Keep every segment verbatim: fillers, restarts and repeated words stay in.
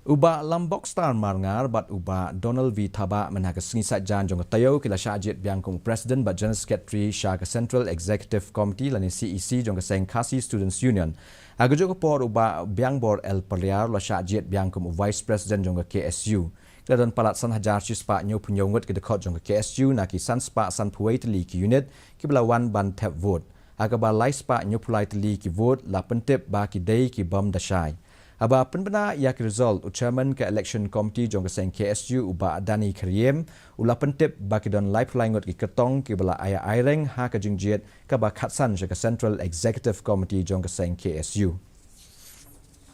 U Bah Lambokstar Marngar bad u Bah Donald V Thabah mynha ka sngi Saitjaiñ jong ka taïew ki la shah jied biang kum u President bad General Secretary sha ka Central Executive Committee lane C E C jong ka seng Khasi Students Union. Ha kajuh ka por u Bah Biangbor L Pariar u la shah jied biang kum u Vice President jong ka K S U. Ki la don palat san hajar shispah hynñiewphew hynñiew ngut ki dkhot jong ka K S U na ki sanspah sanphew wei tylli ki unit kiba la wan ban thep vote. Ha kaba laispah hynñiewphew lai tylli ki vote la pyntip ba ki dei ki bym da shai. Haba pynbna ïa ki result, u Chairman ka Election Committee jong ka seng K S U u Bah Danny Khyriem u la pyntip ba ki don laiphew lai ngut ki kyrtong kiba la ïa aireng ha ka jingjied kaba khatsan sha ka Central Executive Committee jong ka seng K S U.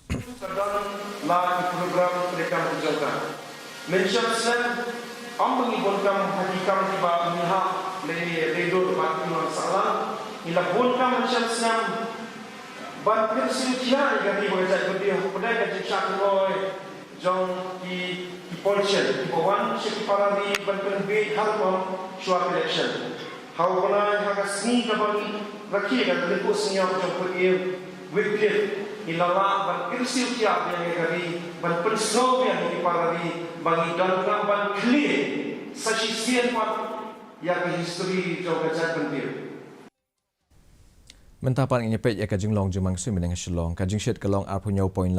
Ka don la ki program treikam ki jong ka. Mynshem snem, ym ba ngi bun kam ha ki kam kiba ngi hap lei lei dur ba ki nong sahlang. Ngi la bun kam mynshem snem ban pynsngewthuh ïa ka ri bad ka jaitbynriew hapdeng ka jingshah kynnoh jong ki, ki politician kiba wan sha ki para ri ban pynbiej ha rukom shuwa election. Ha u bnai ha ka sngi kaba ngi rakhe ka lynti sngewthuh jong Pynïaid Wycliffe, ngi la lah ban pynsngewthuh ïa ka ri, ban pynsngew ïa ki para ri ba ngi donkam ban khlieh sa shisien pat ïa ka history jong ka jaitbynriew. Mynta pat ngin ïa peit ïa ka jinglong jingman ka suiñ bneng ha Shillong. Ka jingshit ka long arphew hynñiew point